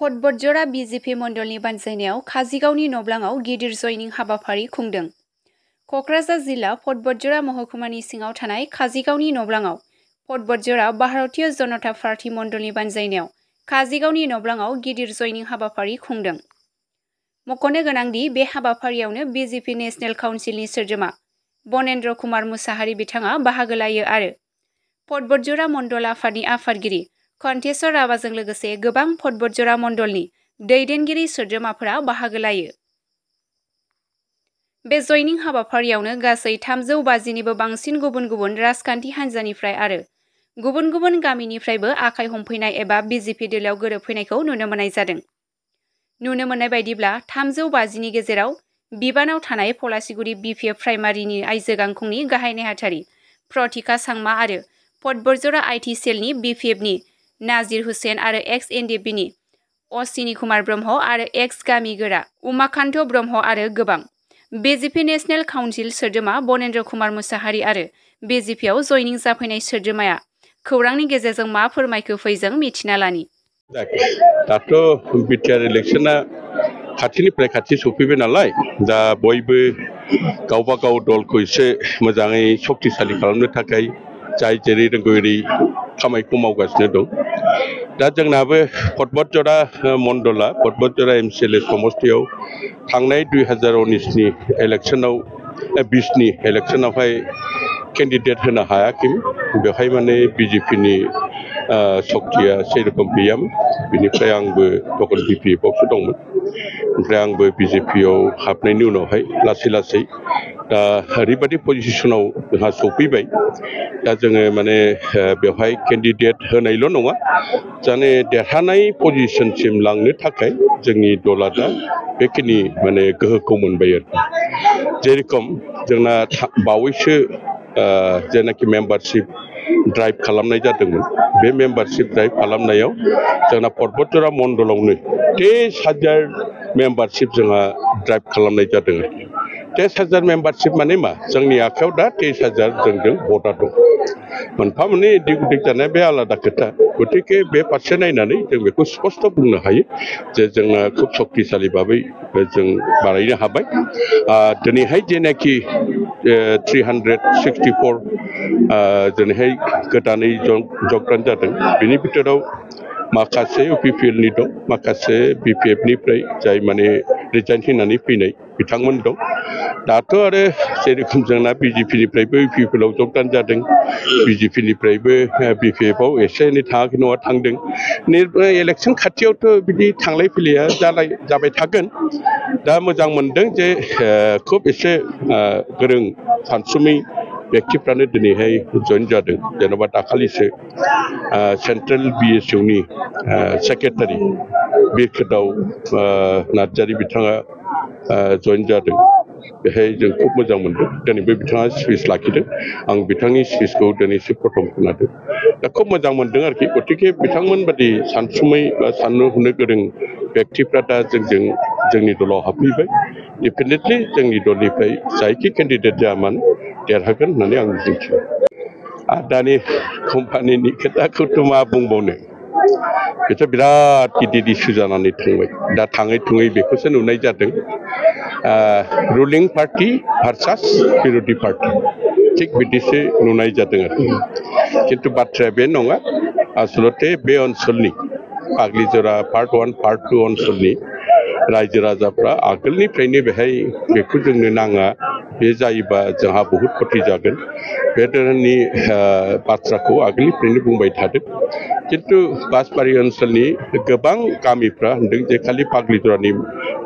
फटबटजरा BJP मण्डलनि बानजायनायाव काजिगावनि नब्लाङाव गिदिर जयनिं हाबाफारि खुंदों। कक्राझार जिल्ला फटबटजरा महकुमानि सिङाव थानाय काजिगावनि नब्लाङाव फटबटजरा भारतीय जनता पार्टी मण्डलनि बानजायनायाव काजिगावनि नब्लाङाव गिदिर जयनिं हाबाफारि खुंदों। मख'नो गोनांदि बे हाबाफारियावनो बिजेपि नेशनेल काउन्सिलनि सोद्रोमा बनेन्द्र कुमार मुसाहारि बिथाङा बाहागो लायो आरो फटबटजरा मण्डल आफादनि आफादगिरि कन्टेश्वर राभाजों लोगोसे गोबां फटबटजरा मण्डलनि दैदेनगिरि सोद्रोमाफोरा बाहागो लायो। बे जयनिं हाबाफारियावनो गासै 350निबो बांसिन गुबुन गुबुन राजखान्थि हान्जानिफ्राय आरो गुबुन गुबुन गामिनिफ्रायबो आखाइ हमफैनाय एबा बिजेपि दोलोआव गोरोबफैनायखौ नुनो मोननाय जादों। नुनो मोननाय बायदिब्ला 350नि गेजेराव बिबानाव थानाय पलासिगुरि बिपिएफ प्राइमारिनि आइजो गांखंनि गाहाय नेहाथारि प्रतिका सांमा आरो फटबटजरा आइटि सेलनि बिपिएफनि नाजिर हुसेन आरो एक्स एनडिएफबिनि अश्विनी कुमार ब्रह्म आरो एक्स गामि गोरा उमाकान्त ब्रह्म आरो गोबां बिजेपि नेशनेल काउन्सिल सोद्रोमा बनेन्द्र कुमार मुसाहारि आरो बिजेपिआव जयनिं जाफैनाय सोद्रोमाया खौरांनि गेजेरजों मा फोरमायखो फैजों मिथिना लानि। दाथ' बिटिआर इलेक्शना खाथिनिफ्राय खाथि सफैबाय नालाय दा बयबो गावबा गाव दलखौ एसे मोजाङै शक्तिशालि खालामनो थाखाय जाय जेरै रोंगौ एरै खामानिखौ मावगासिनो दं। दा जोंनाबो फटबटजरा मण्डला फटबटजरा एमसिएलए समस्तियाव थांनाय 2019नि इलेक्शनाव 20नि इलेक्शनावहाय केन्डिडेट होनो हायाखैमोन। बेवहाय माने बिजेपिनि शक्तिया सेरखम गैयामोन। बेनिफ्राय आंबो टकन बिपिएफआवसो दंमोन। ओमफ्राय आंबो बिजेपिआव हाबनायनि उनावहाय लासै लासै दा ओरैबायदि पजिसनाव जोंहा सफैबाय दा जोङो माने बेवहाय केन्डिडेट होनायल' नङा जाने देरहानाय पजिसनसिम लांनो थाखाय जोंनि दला दा बेखिनि माने गोहोखौ मोनबाय आरो जेरेखम जोंना बावैसो जेनाखि मेम्बारशिप ड्राइभ खालामनाय जादोंमोन बे मेम्बारशिप ड्राइभ खालामनायाव जोंना फटबटजरा मण्डलावनो 23,000 मेम्बारशिप जोंहा ड्राइभ खालामनाय जादों। 23,000 मेम्बारशिप माने मा जोंनि आखायाव दा 23,000 जोंजों भटार दं। मोनफा मोननै दिग जानाया बे आलादा खोथा। गतिके बे फारसे नायनानै जों बेखौ स्पष्ट बुंनो हायो जे जोंना खुब शक्तिशालि भाबै जों बानायनो हाबाय। दिनैहाय जेनाखि 364 दिनैहाय गोदानै जगदान जादों बेनि बिथोराव माखासे इउपिपिएलनि दं माखासे बिपिएफनिफ्राय जाय माने रिजाइन होनानै फैनाय बिथांमोन दं। दाथ' आरो जेरेखम जोंना बिजेपिनिफ्रायबो इउपिपिएलआव जगदान जादों बिजेपिनिफ्रायबो बिपिएफआव एसे एनै थाङाखै नङा थांदों। इलेक्शन खाथियावथ' बिदि थांलाय फैलाया जाबाय थागोन। दा मोजां मोनदों जे खुब एसे गोरों सानसुमै व्यक्तिफ्रानो दिनैहाय जइन जादों। जेन'बा दाखालिसो सेन्ट्रेल बिएसइउनि सेक्रेटारि बिरखोदाव नार्जारि बिथाङा जइन जादों। बेहाय जों खुब मोजां मोनदों। दिनैबो बिथाङा स्पिच लाखिदों। आं बिथांनि स्पिचखौ दिनैसो प्रथम खोनादों। दा खुब मोजां मोनदों आरोखि। गतिके बिथांमोन बादि सानसुमै बा साननो हनो गोरों व्यक्तिफ्रा दा जोंनि दलाव हाबफैबाय। डेफिनेटलि जोंनि दलनिफ्राय जायखि केन्डिडेट जाया मानो देरहागोन होननानै आं मिजिंथियो। दानि कम्पानिनि खोथाखौथ' मा बुंबावनो बेथ' बिराद गिदिर इस्यु जानानै थांबाय। दा थाङै थुङै बेखौसो नुनाय जादों रुलिं पार्टि भार्सास बिर'धि पार्टि थिग बिदिसो नुनाय जादों आरोखि। खिन्थु बाथ्राया बे नङा आसलते बे ओनसोलनि फाग्लिजरा पार्ट 1 पार्ट 2 ओनसोलनि रायजो राजाफ्रा आगोलनिफ्रायनो बेहाय बेखौ जोंनो नाङा बे जायोबा जोंहा बहुद खथि जागोन बे धरननि बाथ्राखौ आगोलनिफ्रायनो बुंबाय थादों। खिन्थु बासबारि ओनसोलनि गोबां गामिफ्रा होनदों जे खालि फाग्लिजरानि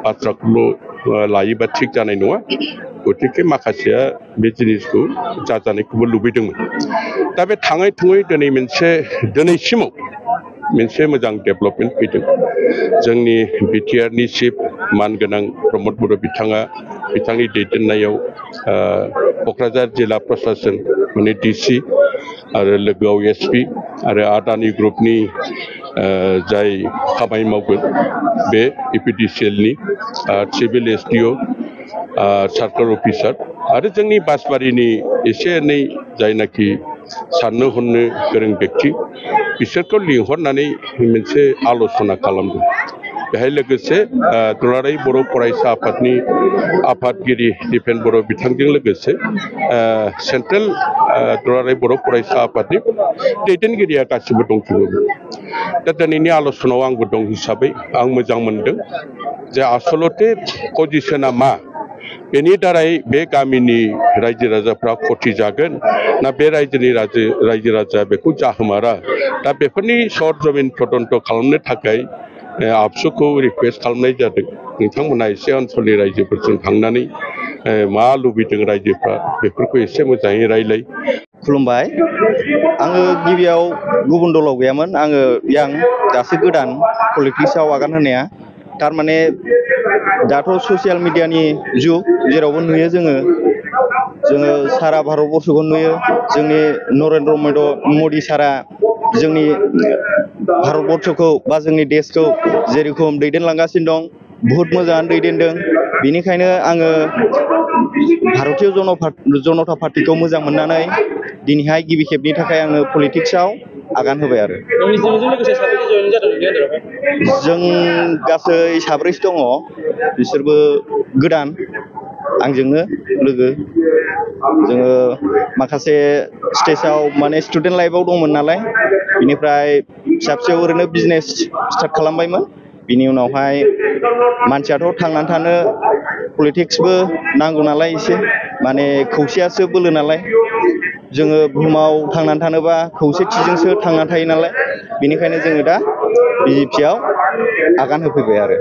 बाथ्राखौल' लायोबा थिग जानाय नङा। गतिके माखासेया बे जिनिसखौ जाजानायखौबो लुबैदोंमोन। दा बे थाङै थुङै दिनैसिमाव मोनसे मोजां डेभेलपमेन्ट फैदों। जोंनि बिटिआरनि चिफ मानगोनां प्रमद बर' बिथाङा बिथांनि दैदेननायाव क'क्राझार जिल्ला प्रशासन माने डिसि आरो लोगोआव एसपि आरो आदानि ग्रुपनि जाय खामानि मावगोन बे इपिडिसिएलनि सिभिल एसडिअ सार्कल अफिसार आरो जोंनि बासबारिनि एसे एनै जायनाखि साननो हनो गोरों व्यक्ति बिसोरखौ लिंहरनानै मोनसे आल'सना खालामदों। बेहाय लोगोसे दुलाराय बर' फरायसा आफादनि आफादगिरि दिपेन बर' बिथांजों लोगोसे सेन्ट्रेल दुलाराय बर' फरायसा आफादनि दैदेनगिरिया गासिबो दंजोबो। दा दिनैनि आल'सनायाव आंबो दं हिसाबै आं मोजां मोनदों जे आसलते पजिशना मा, बेनि दारै बे गामिनि रायजो राजाफ्रा खथि जागोन ना बे रायजोनि रायजो राजा बेखौ जाहोमारा, दा बेफोरनि सर्ट जमिन तदन्त खालामनो थाखाय आबसुखौ रिकुवेस्ट खालामनाय जादों। नोंथांमोना एसे ओनसोलनि रायजोफोरजों थांनानै मा लुबैदों रायजोफ्रा बेफोरखौ एसे मोजाङै रायलाय। खुलुमबाय। आङो गिबियाव गुबुन दलाव गैयामोन, आङो दासो गोदान पलिटिक्सआव आगान होनाया। थारमाने दाथ' ससियेल मिडियानि जुग, जेरावबो नुयो जोङो सारा भारतबर्षखौ नुयो। जोंनि नरेन्द्र मदि सारा जोंनि भारतबर्षखौ बा जोंनि देशखौ जेरेखम दैदेनलांगासिनो दं, बुहुत मोजाङानो दैदेनदों। बेनिखायनो आङो भारतीय जनता पार्टीखौ मोजां मोननानै दिनैहाय गिबि खेबनि थाखाय आङो पलिटिक्सआव आगान होबाय आरो। जों गासै साब्रैसो दङ, बिसोरबो गोदान आंजोंनो लोगो। जोङो माखासे स्टेजाव माने स्टुडेन्ट लाइफआव दंमोन नालाय, बिनिफ्राय फिसा फिसौ ओरैनो बिजनेस स्टार्ट खालामबायमोन। बिनि उनावहाय मानसियाथ' थांनानै थानो पलिटिक्सबो नांगौ नालाय, एसे माने खौसेयासो बोलो नालाय। जोङो बुहुमाव थांनानै थानोबा खौसेथिजोंसो थांनानै थायो नालाय, बेनिखायनो जोङो दा BJP आव आगान होफैबाय आरो।